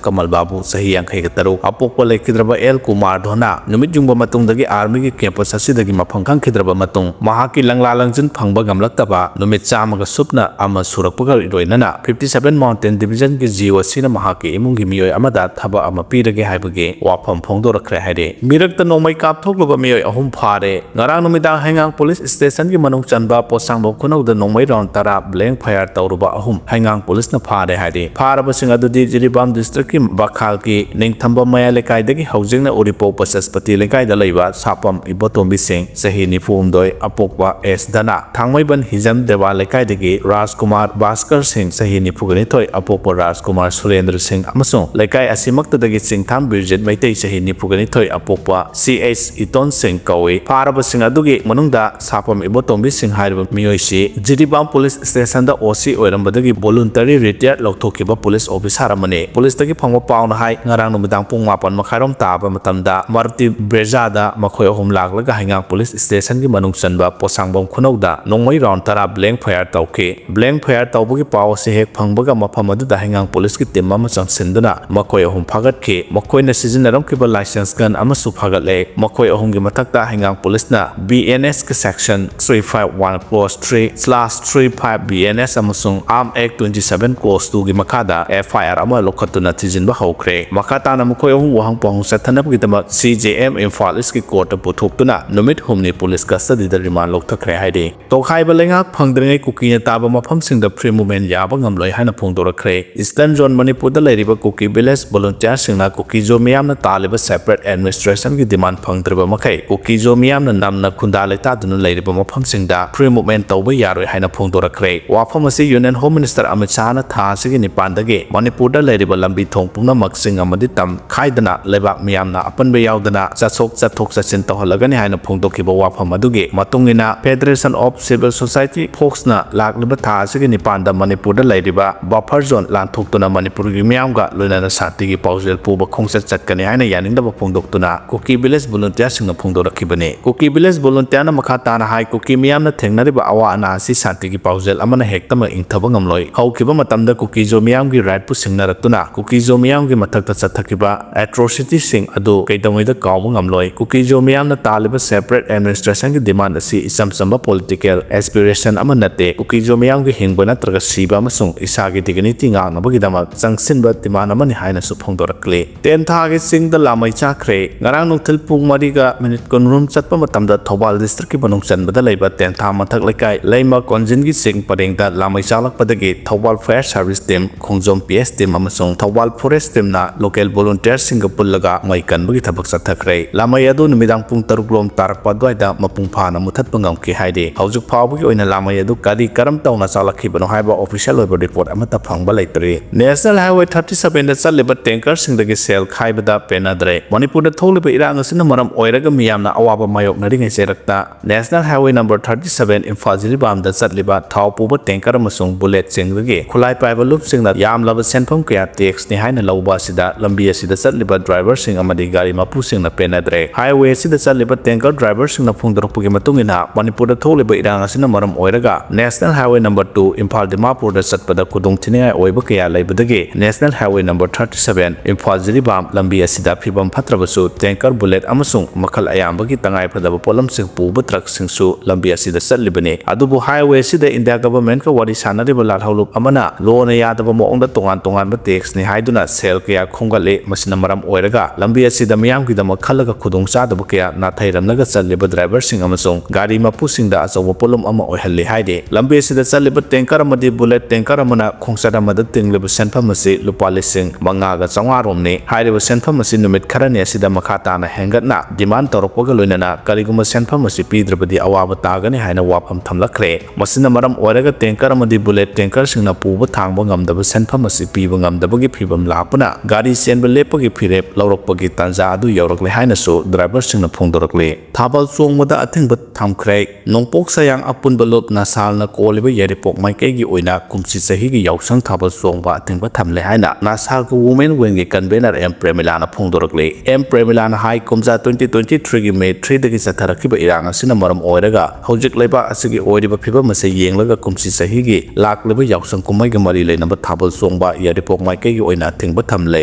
ꯀꯃꯜ ꯕꯥꯕꯨ ꯆꯍꯤ ꯌꯥꯡꯈꯩꯒ ꯇꯔꯨꯛ, ꯑꯄꯣꯛꯄ ꯂꯩꯈꯤꯗ꯭ꯔꯕ ꯑꯦꯜ ꯀꯨꯃꯥꯔ ꯙꯣꯅꯥ ꯅꯨꯃꯤꯠ ꯌꯨꯡꯕ ꯃꯇꯨꯡꯗꯒꯤ armyꯒꯤ campus ꯑꯁꯤꯗꯒꯤ ꯃꯐꯝ ꯈꯪꯈꯤꯗ꯭ꯔꯕ ꯃꯇꯨꯡ ꯃꯍꯥꯛꯀꯤ ꯂꯪꯂꯥ ꯂꯪꯖꯤꯟ ꯐꯪꯕ ꯉꯝꯂꯛꯇꯕ ꯅꯨꯃꯤꯠ ꯆꯥꯝꯃꯒ ꯁꯨꯞꯅ ꯑꯃ ꯁꯨꯔꯛꯄꯒ ꯂꯣꯏꯅꯅ fifty seven Mountain Divisionꯒꯤ GOCꯅ ꯃꯍꯥꯛꯀꯤ ꯏꯃꯨꯡꯒꯤ ꯃꯤꯑꯣꯏ ꯑꯃꯗ ꯊꯕꯛ ꯑꯃ ꯄꯤꯔꯒꯦ ꯍꯥꯏꯕꯒꯤ ꯋꯥꯐꯝ ꯐꯣꯡꯗꯣꯔꯛꯈ꯭ꯔꯦ ꯍꯥꯏꯔꯤ꯫ ꯃꯤꯔꯛꯇ ꯅꯣꯡꯃꯩ ꯀꯥꯞꯊꯣꯛꯂꯨꯕ ꯃꯤꯑꯣꯏ ꯑꯍꯨꯝ ꯐꯥꯔꯦ꯫ ꯉꯔꯥꯡ ꯅꯨꯃꯤꯗꯥꯡ ꯍꯩꯉꯥꯡ police stationꯒꯤ ꯃꯅꯨꯡ ꯆꯟꯕ ꯄꯣꯠꯁꯥꯡꯕꯝ ꯈꯨꯅꯧꯗ ꯅꯣꯡꯃꯩ round ꯇꯔꯥ blank fire ꯇꯧꯔꯨꯕ ꯑꯍꯨꯝ ꯍꯩꯉꯥꯡ policeꯅ ꯐꯥꯔꯦ ꯍꯥꯏꯔꯤ꯫ ꯐꯥꯔꯕꯁꯤꯡ ꯑꯗꯨꯗꯤ ꯖꯤꯔꯤꯕꯥꯝ districtꯀꯤ ꯕꯈꯥꯜꯒꯤ ꯅꯤꯡꯊꯝꯕꯝ ꯃꯌꯥꯏ ꯂꯩꯀꯥꯏꯗꯒꯤ ꯍꯧꯖꯤꯛꯅ ꯎꯔꯤꯄꯣꯛ ꯕꯆꯁꯄꯇꯤ ꯂꯩꯀꯥꯏꯗ ꯂꯩꯕ ꯁꯥꯄꯝ ꯏꯕꯣꯇꯣꯝꯕꯤ ꯁꯤꯡ, ꯆꯍꯤ ꯅꯤꯐꯨ ꯍꯨꯝꯗꯣꯏ, ꯑꯄꯣꯛꯄ ꯑꯦꯁ ꯙꯅꯥ, ꯊꯥꯡꯃꯩꯕꯟ ꯍꯤꯖꯝ ꯗꯦꯋꯥ ꯂꯩꯀꯥꯏꯗꯒꯤ ꯔꯥꯖꯀꯨꯃꯥꯔ ꯚꯥꯁꯀꯔ ꯁꯤꯡ, ꯆꯍꯤ ꯅꯤꯐꯨꯒ ꯅꯤꯊꯣꯏ, ꯑꯄꯣꯛꯄ ꯔꯥꯖꯀꯨꯃꯥꯔ ꯁꯨꯔꯦꯟꯗ꯭ꯔ ꯁꯤꯡ ꯑꯃꯁꯨꯡ ꯂꯩꯀꯥꯏ ꯑꯁꯤꯃꯛꯇꯗꯒꯤ ꯆꯤꯡꯊꯥꯝ ꯕꯤꯔꯖꯤꯠ ꯃꯩꯇꯩ, ꯆꯍꯤ ꯅꯤꯐꯨꯒ ꯅꯤꯊꯣꯏ, ꯑꯄꯣꯛꯄ ꯁꯤ ꯑꯩꯆ ꯏꯇꯣꯟ ꯁꯤꯡ ꯀꯧꯏ꯫ ꯐꯥꯔꯕꯁꯤꯡ ꯑꯗꯨꯒꯤ ꯃꯅꯨꯡꯗ ꯁꯥꯄꯝ ꯏꯕꯣꯇꯣꯝꯕꯤ ꯁꯤꯡ ꯍꯥꯏꯔꯤꯕ ꯃꯤꯑꯣꯏꯁꯤ Jiribam police stationꯗ OC ꯑꯣꯏꯔꯝꯕꯗꯒꯤ voluntary retire ꯂꯧꯊꯣꯛꯈꯤꯕ police officer ꯑꯃꯅꯤ꯫ Policeꯇꯒꯤ ꯐꯪꯕ ꯄꯥꯎꯅ ꯍꯥꯏ, ꯉꯔꯥꯡ ꯅꯨꯃꯤꯗꯥꯡ ꯄꯨꯡ ꯃꯥꯄꯟ ꯃꯈꯥꯏꯔꯣꯝ ꯇꯥꯕ ꯃꯇꯝꯗ ꯃꯔꯇꯤ ꯕ꯭ꯔꯦꯖꯥꯗ ꯃꯈꯣꯏ ꯑꯍꯨꯝ ꯂꯥꯛꯂꯒ ꯍꯩꯉꯥꯡ police stationꯒꯤ ꯃꯅꯨꯡ ꯆꯟꯕ ꯄꯣꯠꯁꯥꯡꯕꯝ ꯈꯨꯅꯧꯗ ꯅꯣꯡꯃꯩ round ꯇꯔꯥ blank fire ꯇꯧꯈꯤ꯫ Blank fire ꯇꯧꯕꯒꯤ ꯄꯥꯎ ꯑꯁꯤ ꯍꯦꯛ ꯐꯪꯕꯒ ꯃꯐꯝ ꯑꯗꯨꯗ ꯍꯩꯉꯥꯡ policeꯀꯤ team ꯑꯃ ꯆꯪꯁꯤꯟꯗꯨꯅ ꯃꯈꯣꯏ ꯑꯍꯨꯝ ꯐꯥꯒꯠꯈꯤ꯫ ꯃꯈꯣꯏꯅ ꯁꯤꯖꯤꯟꯅꯔꯝꯈꯤꯕ licence gun ꯑꯃꯁꯨ ꯐꯥꯒꯠꯂꯦ꯫ ꯃꯈꯣꯏ ꯑꯍꯨꯝꯒꯤ ꯃꯊꯛꯇ ꯍꯩꯉꯥꯡ policeꯅ BNSꯀꯤ section three five one clause three slash three five BNS ꯑꯃꯁꯨꯡ Arms Act twenty seven clause twoꯒꯤ ꯃꯈꯥꯗ FIR ꯑꯃ ꯂꯧꯈꯠꯇꯨꯅ ꯊꯤꯖꯤꯟꯕ ꯍꯧꯈ꯭ꯔꯦ꯫ ꯃꯈꯥ ꯇꯥꯅ ꯃꯈꯣꯏ ꯑꯍꯨꯝ ꯋꯥꯍꯪ ꯄꯥꯎꯍꯪ ꯆꯠꯊꯅꯕꯒꯤꯗꯃꯛ CJM ꯏꯝꯐꯥꯜ Eastꯀꯤ courtꯇ ꯄꯨꯊꯣꯛꯇꯨꯅ ꯅꯨꯃꯤꯠ ꯍꯨꯝꯅꯤ police custodyꯗ remand ꯂꯧꯊꯈ꯭ꯔꯦ ꯍꯥꯏꯔꯤ꯫ ꯇꯣꯈꯥꯏꯕ ꯂꯩꯉꯥꯛ ꯐꯪꯗ꯭ꯔꯤꯉꯩ ꯀꯨꯀꯤꯅ ꯇꯥꯕ ꯃꯐꯝꯁꯤꯡꯗ free movement ꯌꯥꯕ ꯉꯝꯂꯣꯏ ꯍꯥꯏꯅ ꯐꯣꯡꯗꯣꯔꯛꯈ꯭ꯔꯦ꯫ Eastern Zone ꯃꯅꯤꯄꯨꯔꯗ ꯂꯩꯔꯤꯕ ꯀꯨꯀꯤ village volunteerꯁꯤꯡꯅ ꯀꯨꯀꯤ ꯖꯣꯃꯤꯌꯥ ꯃꯤꯌꯥꯝꯅ ꯇꯥꯜꯂꯤꯕ separate administration ꯒꯤ demand ꯐꯪꯗ꯭ꯔꯤꯕ ꯃꯈꯩ ꯀꯨꯀꯤꯖꯣ ꯃꯤꯌꯥꯝꯅ ꯅꯝꯅ ꯈꯨꯟꯗꯥ ꯂꯩꯇꯥꯗꯨꯅ ꯂꯩꯔꯤꯕ ꯃꯐꯝꯁꯤꯡꯗ free movement ꯇꯧꯕ ꯌꯥꯔꯣꯏ ꯍꯥꯏꯅ ꯐꯣꯡꯗꯣꯔꯛꯈ꯭ꯔꯦ꯫ ꯋꯥꯐꯝ ꯑꯁꯤ Union Home Minister ꯑꯃꯤꯠ ꯁꯥꯍꯅ ꯊꯥ ꯑꯁꯤꯒꯤ ꯅꯤꯄꯥꯟꯗꯒꯤ ꯃꯅꯤꯄꯨꯔꯗ ꯂꯩꯔꯤꯕ ꯂꯝꯕꯤ ꯊꯣꯡ ꯄꯨꯝꯅꯃꯛ ꯆꯤꯡ ꯑꯃꯗꯤ ꯇꯝ ꯈꯥꯏꯗꯅ ꯂꯩꯕꯥꯛ ꯃꯤꯌꯥꯝꯅ ꯑꯄꯟꯕ ꯌꯥꯎꯗꯅ ꯆꯠꯊꯣꯛ ꯆꯠꯊꯣꯛ ꯆꯠꯁꯤꯟ ꯇꯧꯍꯜꯂꯒꯅꯤ ꯍꯥꯏꯅ ꯐꯣꯡꯗꯣꯛꯈꯤꯕ ꯋꯥꯐꯝ ꯑꯗꯨꯒꯤ ꯃꯇꯨꯡ ꯏꯟꯅ Federation of Civil Society, ꯐꯣꯛꯁꯅ ꯂꯥꯛꯂꯤꯕ ꯊꯥ ꯑꯁꯤꯒꯤ ꯅꯤꯄꯥꯟꯗ ꯃꯅꯤꯄꯨꯔꯗ ꯂꯩꯔꯤꯕ buffer zone ꯂꯥꯟꯊꯣꯛꯇꯨꯅ ꯃꯅꯤꯄꯨꯔꯒꯤ ꯃꯤꯌꯥꯝꯒ ꯂꯣꯏꯅꯅ ꯁꯥꯟꯇꯤꯒꯤ ꯄꯥꯎꯖꯦꯜ ꯄꯨꯕ ꯈꯣꯡꯆꯠ ꯆꯠꯀꯅꯤ ꯍꯥꯏꯅ ꯌꯥꯅꯤꯡꯗꯕ ꯐꯣꯡꯗꯣꯛꯇꯨꯅ ꯀꯨꯀꯤ village volunteer ꯁꯤꯡꯅ ꯐꯣꯡꯗꯣꯔꯛꯈꯤꯕꯅꯤ꯫ ꯀꯨꯀꯤ village volunteer ꯅ ꯃꯈꯥ ꯇꯥꯅ ꯍꯥꯏ, ꯀꯨꯀꯤ ꯃꯤꯌꯥꯝꯅ ꯊꯦꯡꯅꯔꯤꯕ ꯑꯋꯥ ꯑꯅꯥ ꯑꯁꯤ ꯁꯥꯟꯇꯤꯒꯤ ꯄꯥꯎꯖꯦꯜ ꯑꯃꯅ ꯍꯦꯛꯇꯃꯛ ꯏꯪꯊꯕ ꯉꯝꯂꯣꯏ꯫ ꯍꯧꯈꯤꯕ ꯃꯇꯝꯗ ꯀꯨꯀꯤꯖꯣ ꯃꯤꯌꯥꯝꯒꯤ right ꯄꯨ ꯁꯤꯡꯅꯔꯛꯇꯨꯅ ꯀꯨꯀꯤꯖꯣ ꯃꯤꯌꯥꯝꯒꯤ ꯃꯊꯛꯇ ꯆꯠꯊꯈꯤꯕ atrocity ꯁꯤꯡ ꯑꯗꯨ ꯀꯩꯗꯧꯉꯩꯗ ꯀꯥꯎꯕ ꯉꯝꯂꯣꯏ꯫ ꯀꯨꯀꯤꯖꯣ ꯃꯤꯌꯥꯝꯅ ꯇꯥꯜꯂꯤꯕ separate administration ꯒꯤ demand ꯑꯁꯤ ꯏꯆꯝ ꯆꯝꯕ political aspiration ꯑꯃ ꯅꯠꯇꯦ꯫ ꯀꯨꯀꯤꯖꯣ ꯃꯤꯌꯥꯝꯒꯤ ꯍꯤꯡꯕ ꯅꯠꯇ꯭ꯔꯒ ꯁꯤꯕ ꯑꯃꯁꯨꯡ ꯏꯁꯥꯒꯤ dignity ꯉꯥꯛꯅꯕꯒꯤꯗꯃꯛ ꯆꯪꯁꯤꯟꯕ demand ꯑꯃꯅꯤ ꯍꯥꯏꯅꯁꯨ ꯐꯣꯡꯗꯣꯔꯛꯂꯤ꯫ ꯇꯦꯟꯊꯥꯒꯤ ꯆꯤꯡꯗ ꯂꯥꯃꯩ ꯆꯥꯈ꯭ꯔꯦ꯫ ꯉꯔꯥꯡ ꯅꯨꯡꯊꯤꯜ ꯄꯨꯡ ꯃꯔꯤꯒ minute ꯀꯨꯟꯔꯣꯝ ꯆꯠꯄ ꯃꯇꯝꯗ ꯊꯧꯕꯥꯜ district ꯀꯤ ꯃꯅꯨꯡ ꯆꯟꯕꯗ ꯂꯩꯕ ꯇꯦꯟꯊꯥ ꯃꯊꯛ ꯂꯩꯀꯥꯏ ꯂꯩꯃ ꯀꯣꯟꯖꯤꯟꯒꯤ ꯆꯤꯡ ꯄꯔꯦꯡꯗ ꯂꯥꯃꯩ ꯆꯥꯛꯂꯛꯄꯗꯒꯤ ꯊꯧꯕꯥꯜ fire service team, ꯈꯣꯡꯖꯣꯝ P S team ꯑꯃꯁꯨꯡ ꯊꯧꯕꯥꯜ forest team ꯅ local volunteer ꯁꯤꯡꯒ ꯄꯨꯜꯂꯒ ꯃꯩ ꯀꯟꯕꯒꯤ ꯊꯕꯛ ꯆꯠꯊꯈ꯭ꯔꯦ꯫ ꯂꯥꯃꯩ ꯑꯗꯨ ꯅꯨꯃꯤꯗꯥꯡ ꯄꯨꯡ ꯇꯔꯨꯛ ꯂꯣꯝ ꯇꯥꯔꯛꯄ ꯑꯗꯨꯋꯥꯏꯗ ꯃꯄꯨꯡ ꯐꯥꯅ ꯃꯨꯊꯠꯄ ꯉꯝꯈꯤ ꯍꯥꯏꯔꯤ꯫ ꯍꯧꯖꯤꯛ ꯐꯥꯎꯕꯒꯤ ꯑꯣꯏꯅ ꯂꯥꯃꯩ ꯑꯗꯨ ꯀꯔꯤ ꯀꯔꯝ ꯇꯧꯅ ꯆꯥꯛꯂꯛꯈꯤꯕꯅꯣ ꯍꯥꯏꯕ official ꯑꯣꯏꯕ report ꯑꯃꯠꯇ ꯐꯪꯕ ꯂꯩꯇ꯭ꯔꯤ꯫ National Highway thirty seven ꯗ ꯆꯠꯂꯤꯕ tanker ꯁꯤꯡꯗꯒꯤ ꯁꯦꯜ ꯈꯥꯏꯕꯗ ꯄꯦꯟꯅꯗ꯭ꯔꯦ꯫ ꯃꯅꯤꯄꯨꯔꯗ ꯊꯣꯛꯂꯤꯕ ꯏꯔꯥꯡ ꯑꯁꯤꯅ ꯃꯔꯝ ꯑꯣꯏꯔꯒ ꯃꯤꯌꯥꯝꯅ ꯑꯋꯥꯕ ꯃꯥꯌꯣꯛꯅꯔꯤꯉꯩ ꯆꯩꯔꯛꯇ National Highway number thirty seven Imphal ꯖꯤꯔꯤꯕꯥꯝꯗ ꯆꯠꯂꯤꯕ ꯊꯥꯎ ꯄꯨꯕ tanker ꯑꯃꯁꯨꯡ bullet ꯁꯤꯡꯗꯒꯤ ꯈꯨꯠꯂꯥꯏ ꯄꯥꯏꯕ ꯂꯨꯞꯁꯤꯡꯅ ꯌꯥꯝꯂꯕ ꯁꯦꯟꯐꯝ ꯀꯌꯥ tax ꯅꯤ ꯍꯥꯏꯅ ꯂꯧꯕ ꯑꯁꯤꯗ ꯂꯝꯕꯤ ꯑꯁꯤꯗ ꯆꯠꯂꯤꯕ driver ꯁꯤꯡ ꯑꯃꯗꯤ ꯒꯥꯔꯤ ꯃꯄꯨꯁꯤꯡꯅ ꯄꯦꯟꯅꯗ꯭ꯔꯦ꯫ Highway ꯑꯁꯤꯗ ꯆꯠꯂꯤꯕ tanker driver ꯁꯤꯡꯅ ꯐꯣꯡꯗꯣꯔꯛꯄꯒꯤ ꯃꯇꯨꯡ ꯏꯟꯅ, ꯃꯅꯤꯄꯨꯔꯗ ꯊꯣꯛꯂꯤꯕ ꯏꯔꯥꯡ ꯑꯁꯤꯅ ꯃꯔꯝ ꯑꯣꯏꯔꯒ National Highway number two Imphal ꯗꯤꯃꯥꯄꯨꯔꯗ ꯆꯠꯄꯗ ꯈꯨꯗꯣꯡꯊꯤꯅꯤꯡꯉꯥꯏ ꯑꯣꯏꯕ ꯀꯌꯥ ꯂꯩꯕꯗꯒꯤ National Highway number thirty seven Imphal Jiribam ꯂꯝꯕꯤ ꯑꯁꯤꯗ ꯐꯤꯕꯝ ꯐꯠꯇ꯭ꯔꯕꯁꯨ tanker, bullet ꯑꯃꯁꯨꯡ ꯃꯈꯜ ꯑꯌꯥꯝꯕꯒꯤ ꯇꯉꯥꯏꯐꯗꯕ ꯄꯣꯠꯂꯝꯁꯤꯡ ꯄꯨꯕ truck ꯁꯤꯡꯁꯨ ꯂꯝꯕꯤ ꯑꯁꯤꯗ ꯆꯠꯂꯤꯕꯅꯤ꯫ ꯑꯗꯨꯕꯨ highway ꯑꯁꯤꯗ India government ꯀ ꯋꯥꯔꯤ ꯁꯥꯟꯅꯔꯤꯕ ꯂꯥꯜꯍꯧꯂꯨꯞ ꯑꯃꯅ ꯂꯣꯅ ꯌꯥꯗꯕ ꯃꯑꯣꯡꯗ ꯇꯣꯉꯥꯟ ꯇꯣꯉꯥꯟꯕ tax ꯅꯤ ꯍꯥꯏꯗꯨꯅ ꯁꯦꯜ ꯀꯌꯥ ꯈꯣꯝꯒꯠꯂꯤ꯫ ꯃꯁꯤꯅ ꯃꯔꯝ ꯑꯣꯏꯔꯒ ꯂꯝꯕꯤ ꯑꯁꯤꯗ ꯃꯤꯌꯥꯝꯒꯤꯗꯃꯛ ꯈꯜꯂꯒ ꯈꯨꯗꯣꯡꯆꯥꯗꯕ ꯀꯌꯥ ꯅꯥꯊꯩꯔꯝꯂꯒ ꯆꯠꯂꯤꯕ driver ꯁꯤꯡ ꯑꯃꯁꯨꯡ ꯒꯥꯔꯤ ꯃꯄꯨꯁꯤꯡꯗ ꯑꯆꯧꯕ ꯄꯣꯠꯂꯨꯝ ꯑꯃ ꯑꯣꯏꯍꯜꯂꯤ ꯍꯥꯏꯔꯤ꯫ ꯂꯝꯕꯤ ꯑꯁꯤꯗ ꯆꯠꯂꯤꯕ tanker ꯑꯃꯗꯤ bullet tanker ꯑꯃꯅ ꯈꯣꯡꯆꯠ ꯑꯃꯗ ꯇꯤꯡꯂꯤꯕ ꯁꯦꯟꯐꯝ ꯑꯁꯤ ꯂꯨꯄꯥ ꯂꯤꯁꯤꯡ ꯃꯉꯥꯒ ꯆꯥꯝꯃꯉꯥ ꯔꯣꯝꯅꯤ꯫ ꯍꯥꯏꯔꯤꯕ ꯁꯦꯟ ꯁꯦꯟꯐꯝ ꯑꯁꯤ ꯅꯨꯃꯤꯠ ꯈꯔꯅꯤ ꯑꯁꯤꯗ ꯃꯈꯥ ꯇꯥꯅ ꯍꯦꯟꯒꯠꯅ demand ꯇꯧꯔꯛꯄꯒ ꯂꯣꯏꯅꯅ ꯀꯔꯤꯒꯨꯝꯕ ꯁꯦꯟꯐꯝ ꯑꯁꯤ ꯄꯤꯗ꯭ꯔꯕꯗꯤ ꯑꯋꯥꯕ ꯇꯥꯒꯅꯤ ꯍꯥꯏꯅ ꯋꯥꯐꯝ ꯊꯝꯂꯛꯈ꯭ꯔꯦ꯫ ꯃꯁꯤꯅ ꯃꯔꯝ ꯑꯣꯏꯔꯒ tanker ꯑꯃꯗꯤ bullet tankerꯁꯤꯡꯅ ꯄꯨꯕ ꯊꯥꯡꯕ ꯉꯝꯗꯕ ꯁꯦꯟꯐꯝ ꯑꯁꯤ ꯄꯤꯕ ꯉꯝꯗꯕꯒꯤ ꯐꯤꯚꯝ ꯂꯥꯛꯄꯅ ꯒꯥꯔꯤ ꯆꯦꯟꯕ ꯂꯦꯞꯄꯒꯤ ꯐꯤꯔꯦꯞ ꯂꯧꯔꯛꯄꯒꯤ ꯇꯥꯟꯖꯥ ꯑꯗꯨ ꯌꯧꯔꯛꯂꯦ ꯍꯥꯏꯅꯁꯨ driverꯁꯤꯡꯅ ꯐꯣꯡꯗꯣꯔꯛꯂꯤ꯫ ꯊꯥꯕꯜ ꯆꯣꯡꯕꯗ ꯑꯊꯤꯡꯕ ꯊꯝꯈ꯭ꯔꯦ꯫ ꯅꯣꯡꯄꯣꯛ ꯁꯌꯥꯡ ꯑꯄꯨꯟꯕ ꯂꯨꯞ ꯅꯁꯥꯜꯅ ꯀꯣꯜꯂꯤꯕ ꯌꯥꯏꯔꯤꯄꯣꯛ ꯃꯥꯏꯀꯩꯒꯤ ꯑꯣꯏꯅ ꯀꯨꯝꯁꯤ ꯆꯍꯤꯒꯤ ꯌꯥꯎꯁꯪ ꯊꯥꯕꯜ ꯆꯣꯡꯕ ꯑꯊꯤꯡꯕ ꯊꯝꯂꯦ ꯍꯥꯏꯅ ꯅꯁꯥꯜꯒꯤ women wingꯒꯤ convener ꯑꯦꯝ ꯄ꯭ꯔꯦꯃꯤꯂꯥꯅ ꯐꯣꯡꯗꯣꯔꯛꯂꯤ꯫ ꯑꯦꯝ ꯄ꯭ꯔꯦꯃꯤꯂꯥꯅ ꯍꯥꯏ, ꯀꯨꯝꯖꯥ twenty twenty threeꯒꯤ May threeꯗꯒꯤ ꯆꯠꯊꯔꯛꯈꯤꯕ ꯏꯔꯥꯡ ꯑꯁꯤꯅ ꯃꯔꯝ ꯑꯣꯏꯔꯒ ꯍꯧꯖꯤꯛ ꯂꯩꯕꯥꯛ ꯑꯁꯤꯒꯤ ꯑꯣꯏꯔꯤꯕ ꯐꯤꯕꯝ ꯑꯁꯤ ꯌꯦꯡꯂꯒ ꯀꯨꯝꯁꯤ ꯆꯍꯤꯒꯤ ꯂꯥꯛꯂꯤꯕ ꯌꯥꯎꯁꯪ ꯀꯨꯝꯍꯩꯒ ꯃꯔꯤ ꯂꯩꯅꯕ ꯊꯥꯕꯜ ꯆꯣꯡꯕ ꯌꯥꯏꯔꯤꯄꯣꯛ ꯃꯥꯏꯀꯩꯒꯤ ꯑꯣꯏꯅ ꯑꯊꯤꯡꯕ ꯊꯝꯂꯦ꯫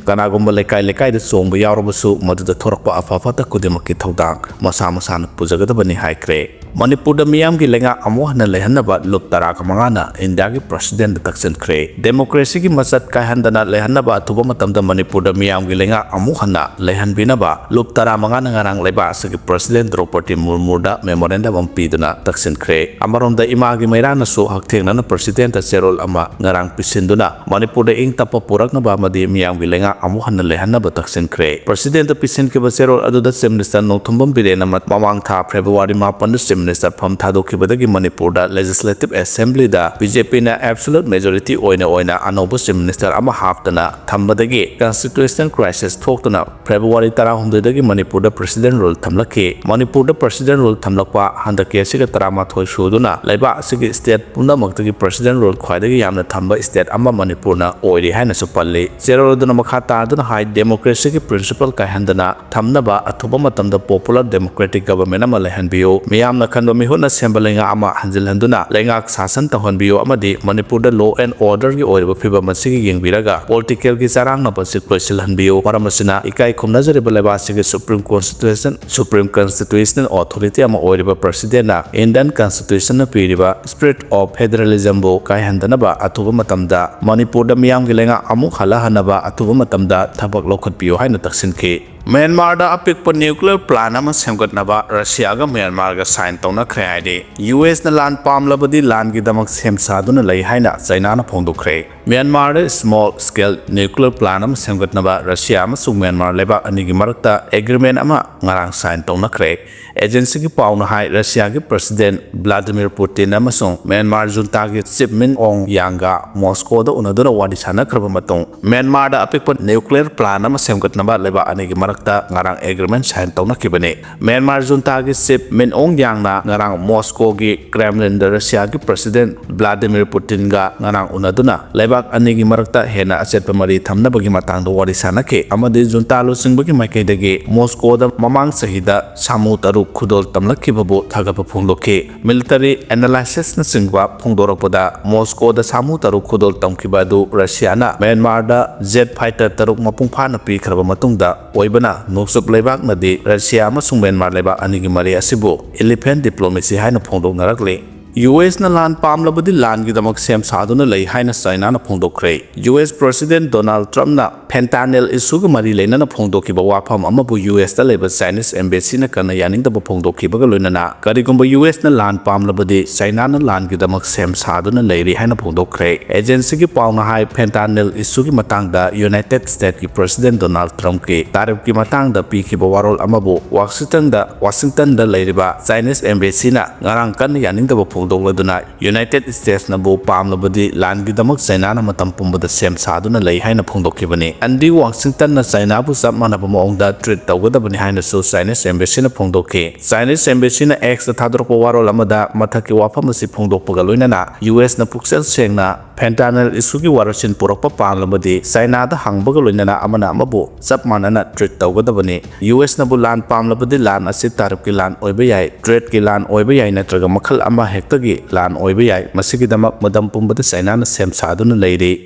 ꯀꯅꯥꯒꯨꯝꯕ ꯂꯩꯀꯥꯏ ꯂꯩꯀꯥꯏꯗ ꯆꯣꯡꯕ ꯌꯥꯎꯔꯕꯁꯨ ꯃꯗꯨꯗ ꯊꯣꯔꯛꯄ ꯑꯐ ꯐꯠꯇ ꯈꯨꯗꯤꯡꯃꯛꯀꯤ ꯊꯧꯗꯥꯡ ꯃꯁꯥ ꯃꯁꯥꯅ ꯄꯨꯖꯒꯗꯕꯅꯤ ꯍꯥꯏꯈ꯭ꯔꯦ꯫ ꯃꯅꯤꯄꯨꯔꯗ ꯃꯤꯌꯥꯝꯒꯤ ꯂꯩꯉꯥꯛ ꯑꯃꯨꯛ ꯍꯟꯅ ꯂꯩꯍꯟꯅꯕ ꯂꯨꯞ ꯇꯔꯥꯒ ꯃꯉꯥꯅ ꯏꯟꯗꯤꯌꯥꯒꯤ presidentꯗ ꯇꯛꯁꯤꯟꯈ꯭ꯔꯦ꯫ Democracyꯒꯤ ꯃꯆꯠ ꯀꯥꯏꯍꯟꯗꯅ ꯂꯩꯍꯟꯅꯕ ꯑꯊꯨꯕ ꯃꯇꯝꯗ ꯃꯅꯤꯄꯨꯔꯗ ꯃꯤꯌꯥꯝꯒꯤ ꯂꯩꯉꯥꯛ ꯑꯃꯨꯛ ꯍꯟꯅ ꯂꯩꯍꯟꯕꯤꯅꯕ ꯂꯨꯞ ꯇꯔꯥꯃꯉꯥꯅ ꯉꯔꯥꯡ ꯂꯩꯕꯥꯛ ꯑꯁꯤꯒꯤ president ꯗ꯭ꯔꯧꯄꯗꯤ ꯃꯨꯔꯃꯨꯗ memorandum ꯑꯃ ꯄꯤꯗꯨꯅ ꯇꯛꯁꯤꯟꯈ꯭ꯔꯦ꯫ ꯑꯃꯔꯣꯝꯗ ꯏꯃꯥꯒꯤ ꯃꯩꯔꯥꯅꯁꯨ ꯍꯛꯊꯦꯡꯅꯅ presidentꯇ ꯆꯦꯔꯣꯜ ꯑꯃ ꯉꯔꯥꯡ ꯄꯤꯁꯤꯟꯗꯨꯅ ꯃꯅꯤꯄꯨꯔꯗ ꯏꯪ ꯇꯞꯄ ꯄꯨꯔꯛꯅꯕ ꯑꯃꯗꯤ ꯃꯤꯌꯥꯝꯒꯤ ꯂꯩꯉꯥꯛ ꯑꯃꯨꯛ ꯍꯟꯅ ꯂꯩꯍꯟꯅꯕ ꯇꯛꯁꯤꯟꯈ꯭ꯔꯦ꯫ Presidentꯇ ꯄꯤꯁꯤꯟꯈꯤꯕ ꯆꯦꯔꯣꯜ ꯑꯗꯨꯗ Chief Minister ꯅꯣꯡꯊꯣꯝꯕꯝ ꯕꯤꯔꯦꯟꯅ ꯃꯃꯥꯡ ꯊꯥ February ꯃꯥꯄꯟꯗ Chief Minister ꯐꯝ ꯊꯥꯗꯣꯛꯈꯤꯕꯗꯒꯤ ꯃꯅꯤꯄꯨꯔꯗ Legislative Assemblyꯗ BJPꯅ absolute majority ꯑꯣꯏꯅ ꯑꯣꯏꯅ ꯑꯅꯧꯕ Chief Minister ꯑꯃ ꯍꯥꯞꯇꯅ ꯊꯝꯕꯗꯒꯤ constitutional crisis ꯊꯣꯛꯇꯨꯅ February ꯇꯔꯥꯍꯨꯝꯗꯣꯏꯗꯒꯤ ꯃꯅꯤꯄꯨꯔꯗ President Rule ꯊꯝꯂꯛꯈꯤ꯫ ꯃꯅꯤꯄꯨꯔꯗ President Rule ꯊꯝꯂꯛꯄ ꯍꯟꯗꯛꯀꯤ ꯑꯁꯤꯒ ꯇꯔꯥꯃꯥꯊꯣꯏ ꯁꯨꯗꯨꯅ ꯂꯩꯕꯥꯛ ꯑꯁꯤꯒꯤ state ꯄꯨꯝꯅꯃꯛꯇꯒꯤ President Rule ꯈ꯭ꯋꯥꯏꯗꯒꯤ ꯌꯥꯝꯅ ꯊꯝꯕ state ꯑꯃ ꯃꯅꯤꯄꯨꯔꯅ ꯑꯣꯏꯔꯤ ꯍꯥꯏꯅꯁꯨ ꯄꯜꯂꯤ꯫ ꯆꯦꯔꯣꯜ ꯑꯗꯨꯅ ꯃꯈꯥ ꯇꯥꯗꯨꯅ ꯍꯥꯏ, democracyꯒꯤ principle ꯀꯥꯏꯍꯟꯗꯅ ꯊꯝꯅꯕ ꯑꯊꯨꯕ ꯃꯇꯝꯗ popular democratic government ꯑꯃ ꯂꯩꯍꯟꯕꯤꯌꯨ, ꯃꯤꯌꯥꯝꯅ ꯈꯟꯕ ꯃꯤꯍꯨꯠꯅ ꯁꯦꯝꯕ ꯂꯩꯉꯥꯛ ꯑꯃ ꯍꯟꯖꯤꯜꯍꯟꯗꯨꯅ ꯂꯩꯉꯥꯛ ꯁꯥꯁꯟ ꯇꯧꯍꯟꯕꯤꯌꯨ ꯑꯃꯗꯤ ꯃꯅꯤꯄꯨꯔꯗ law and orderꯒꯤ ꯑꯣꯏꯔꯤꯕ ꯐꯤꯕꯝ ꯑꯁꯤꯒꯤ ꯌꯦꯡꯕꯤꯔꯒ politicalꯒꯤ ꯆꯔꯥꯡꯅꯕ ꯑꯁꯤ ꯂꯣꯏꯁꯤꯜꯍꯟꯕꯤꯌꯨ꯫ ꯃꯔꯝ ꯑꯁꯤꯅ ꯏꯀꯥꯏ ꯈꯨꯝꯅꯖꯔꯤꯕ ꯂꯩꯕꯥꯛ ꯑꯁꯤꯒꯤ Supreme Constitution, Supreme Constitutional Authority ꯑꯃ ꯑꯣꯏꯔꯤꯕ Presidentꯅ Indian Constitutionꯅ ꯄꯤꯔꯤꯕ spirit of federalismꯕꯨ ꯀꯥꯏꯍꯟꯗꯅꯕ ꯑꯊꯨꯕ ꯃꯇꯝꯗ ꯃꯅꯤꯄꯨꯔꯗ ꯃꯤꯌꯥꯝꯒꯤ ꯂꯩꯉꯥꯛ ꯑꯃꯨꯛ ꯍꯜꯂꯍꯟꯅꯕ ꯑꯊꯨꯕ ꯃꯇꯝꯗ ꯊꯕꯛ ꯂꯧꯈꯠꯄꯤꯌꯨ ꯍꯥꯏꯅ ꯇꯛꯁꯤꯟꯈꯤ꯫ ꯃ꯭ꯌꯥꯟꯃꯥꯔꯗ ꯑꯄꯤꯛꯄ nuclear plant ꯑꯃ ꯁꯦꯝꯒꯠꯅꯕ ꯔꯁꯤꯌꯥꯒ ꯃ꯭ꯌꯥꯟꯃꯥꯔꯒ sign ꯇꯧꯅꯈ꯭ꯔꯦ ꯍꯥꯏꯔꯤ꯫ USꯅ ꯂꯥꯟ ꯄꯥꯝꯂꯕꯗꯤ ꯂꯥꯟꯒꯤꯗꯃꯛ ꯁꯦꯝ ꯁꯥꯗꯨꯅ ꯂꯩ ꯍꯥꯏꯅ ꯆꯩꯅꯥꯅ ꯐꯣꯡꯗꯣꯛꯈ꯭ꯔꯦ꯫ ꯃ꯭ꯌꯥꯟꯃꯥꯔꯗ small scale nuclear plant ꯑꯃ ꯁꯦꯝꯒꯠꯅꯕ ꯔꯁꯤꯌꯥ ꯑꯃꯁꯨꯡ ꯃ꯭ꯌꯥꯟꯃꯥꯔ ꯂꯩꯕꯥꯛ ꯑꯅꯤꯒꯤ ꯃꯔꯛꯇ agreement ꯑꯃ ꯉꯔꯥꯡ sign ꯇꯧꯅꯈ꯭ꯔꯦ꯫ Agencyꯒꯤ ꯄꯥꯎꯅ ꯍꯥꯏ, ꯔꯁꯤꯌꯥꯒꯤ President Vladimir Putin ꯑꯃꯁꯨꯡ ꯃ꯭ꯌꯥꯟꯃꯥꯔ juntaꯒꯤ Chief Min Aung Hlaingꯒ ꯃꯣꯁꯀꯣꯗ ꯎꯅꯗꯨꯅ ꯋꯥꯔꯤ ꯁꯥꯟꯅꯈ꯭ꯔꯕ ꯃꯇꯨꯡ, ꯃ꯭ꯌꯥꯟꯃꯥꯔꯗ ꯑꯄꯤꯛꯄ nuclear plant ꯑꯃ ꯁꯦꯝꯒꯠꯅꯕ ꯂꯩꯕꯥꯛ ꯑꯅꯤꯒꯤ ꯃꯔꯛꯇ ꯉꯔꯥꯡ agreement sign ꯇꯧꯅꯈꯤꯕꯅꯤ꯫ ꯃ꯭ꯌꯥꯟꯃꯥꯔ juntaꯒꯤ Chief Min Aung Hlaingꯅ ꯉꯔꯥꯡ ꯃꯣꯁꯀꯣꯒꯤ Kremlinꯗ ꯔꯁꯤꯌꯥꯒꯤ President Vladimir Putinꯒ ꯉꯔꯥꯡ ꯎꯅꯗꯨꯅ ꯂꯩꯕꯥꯛ ꯑꯅꯤꯒꯤ ꯃꯔꯛꯇ ꯍꯦꯟꯅ ꯑꯆꯦꯠꯄ ꯃꯔꯤ ꯊꯝꯅꯕꯒꯤ ꯃꯇꯥꯡꯗ ꯋꯥꯔꯤ ꯁꯥꯟꯅꯈꯤ ꯑꯃꯗꯤ junta ꯂꯨꯆꯤꯡꯕꯒꯤ ꯃꯥꯏꯀꯩꯗꯒꯤ ꯃꯣꯁꯀꯣꯗ ꯃꯃꯥꯡ ꯆꯍꯤꯗ ꯁꯥꯃꯨ ꯇꯔꯨꯛ ꯈꯨꯗꯣꯜ ꯇꯝꯂꯛꯈꯤꯕꯕꯨ ꯊꯥꯒꯠꯄ ꯐꯣꯡꯗꯣꯛꯈꯤ꯫ Military analysisꯅꯆꯤꯡꯕ ꯐꯣꯡꯗꯣꯔꯛꯄꯗ, ꯃꯣꯁꯀꯣꯗ ꯁꯥꯃꯨ ꯇꯔꯨꯛ ꯈꯨꯗꯣꯜ ꯇꯝꯈꯤꯕ ꯑꯗꯨ ꯔꯁꯤꯌꯥꯅ ꯃ꯭ꯌꯥꯟꯃꯥꯔꯗ jet fighter ꯇꯔꯨꯛ ꯃꯄꯨꯡ ꯐꯥꯅ ꯄꯤꯈ꯭ꯔꯕ ꯃꯇꯨꯡꯗ ꯑꯣꯏꯕꯅ, ꯅꯣꯡꯆꯨꯞ ꯂꯩꯕꯥꯛꯅꯗꯤ ꯔꯁꯤꯌꯥ ꯑꯃꯁꯨꯡ ꯃ꯭ꯌꯥꯟꯃꯥꯔ ꯂꯩꯕꯥꯛ ꯑꯅꯤꯒꯤ ꯃꯔꯤ ꯑꯁꯤꯕꯨ elephant diplomacy ꯍꯥꯏꯅ ꯐꯣꯡꯗꯣꯛꯅꯔꯛꯂꯤ꯫ USꯅ ꯂꯥꯟ ꯄꯥꯝꯂꯕꯗꯤ ꯂꯥꯟꯒꯤꯗꯃꯛ ꯁꯦꯝ ꯁꯥꯗꯨꯅ ꯂꯩ ꯍꯥꯏꯅ ꯆꯥꯏꯅꯥꯅ ꯐꯣꯡꯗꯣꯛꯈ꯭ꯔꯦ꯫ US President Donald Trumpꯅ fentanyl issueꯒ ꯃꯔꯤ ꯂꯩꯅꯅ ꯐꯣꯡꯗꯣꯛꯈꯤꯕ ꯋꯥꯐꯝ ꯑꯃꯕꯨ USꯇ ꯂꯩꯕ Chinese embassyꯅ ꯀꯟꯅ ꯌꯥꯅꯤꯡꯗꯕ ꯐꯣꯡꯗꯣꯛꯈꯤꯕꯒ ꯂꯣꯏꯅꯅ, ꯀꯔꯤꯒꯨꯝꯕ USꯅ ꯂꯥꯟ ꯄꯥꯝꯂꯕꯗꯤ ꯆꯥꯏꯅꯥꯅ ꯂꯥꯟꯒꯤꯗꯃꯛ ꯁꯦꯝ ꯁꯥꯗꯨꯅ ꯂꯩꯔꯤ ꯍꯥꯏꯅ ꯐꯣꯡꯗꯣꯛꯈ꯭ꯔꯦ꯫ Agencyꯒꯤ ꯄꯥꯎꯅ ꯍꯥꯏ, fentanyl issueꯒꯤ ꯃꯇꯥꯡꯗ United Statesꯀꯤ President Donald Trumpꯀꯤ ꯇꯥꯔꯤꯐꯀꯤ ꯃꯇꯥꯡꯗ ꯄꯤꯈꯤꯕ ꯋꯥꯔꯣꯜ ꯑꯃꯕꯨ Washingtonꯗ, Washingtonꯗ ꯂꯩꯔꯤꯕ Chinese embassyꯅ ꯉꯔꯥꯡ ꯀꯟꯅ ꯌꯥꯅꯤꯡꯗꯕ ꯐꯣꯡꯗꯣꯛꯂꯗꯨꯅ, United Statesꯅꯕꯨ ꯄꯥꯝꯂꯕꯗꯤ ꯂꯥꯟꯒꯤꯗꯃꯛ ꯆꯥꯏꯅꯥꯅ ꯃꯇꯝ ꯄꯨꯝꯕꯗ ꯁꯦꯝ ꯁꯥꯗꯨꯅ ꯂꯩ ꯍꯥꯏꯅ ꯐꯣꯡꯗꯣꯛꯈꯤꯕꯅꯤ꯫ ꯑꯟꯗꯤ ꯋꯥꯁꯤꯡꯇꯟꯅ ꯆꯥꯏꯅꯥꯕꯨ ꯆꯞ ꯃꯥꯟꯅꯕ ꯃꯑꯣꯡꯗ treat ꯇꯧꯒꯗꯕꯅꯤ ꯍꯥꯏꯅꯁꯨ Chinese embassyꯅ ꯐꯣꯡꯗꯣꯛꯈꯤ꯫ Chinese embassyꯅ Xꯇ ꯊꯥꯗꯣꯔꯛꯄ ꯋꯥꯔꯣꯜ ꯑꯃꯗ ꯃꯊꯛꯀꯤ ꯋꯥꯐꯝ ꯑꯁꯤ ꯐꯣꯡꯗꯣꯛꯄꯒ ꯂꯣꯏꯅꯅ, USꯅ ꯄꯨꯛꯆꯦꯜ ꯁꯦꯡꯅ fentanyl issueꯒꯤ ꯋꯥꯔꯣꯏꯁꯤꯟ ꯄꯨꯔꯛꯄ ꯄꯥꯝꯂꯕꯗꯤ ꯆꯥꯏꯅꯥꯗ ꯍꯪꯕꯒ ꯂꯣꯏꯅꯅ ꯑꯃꯅ ꯑꯃꯕꯨ ꯆꯞ ꯃꯥꯟꯅꯅ treat ꯇꯧꯒꯗꯕꯅꯤ꯫ USꯅꯕꯨ ꯂꯥꯟ ꯄꯥꯝꯂꯕꯗꯤ ꯂꯥꯟ ꯑꯁꯤ ꯇꯥꯔꯤꯐꯀꯤ ꯂꯥꯟ ꯑꯣꯏꯕ ꯌꯥꯏ, tradeꯀꯤ ꯂꯥꯟ ꯑꯣꯏꯕ ꯌꯥꯏ, ꯅꯠꯇ꯭ꯔꯒ ꯃꯈꯜ ꯑꯃ ꯍꯦꯛꯇꯒꯤ ꯂꯥꯟ ꯑꯣꯏꯕ ꯌꯥꯏ꯫ ꯃꯁꯤꯒꯤꯗꯃꯛ ꯃꯇꯝ ꯄꯨꯝꯕꯗ ꯆꯥꯏꯅꯥꯅ ꯁꯦꯝ ꯁꯥꯗꯨꯅ ꯂꯩꯔꯤ꯫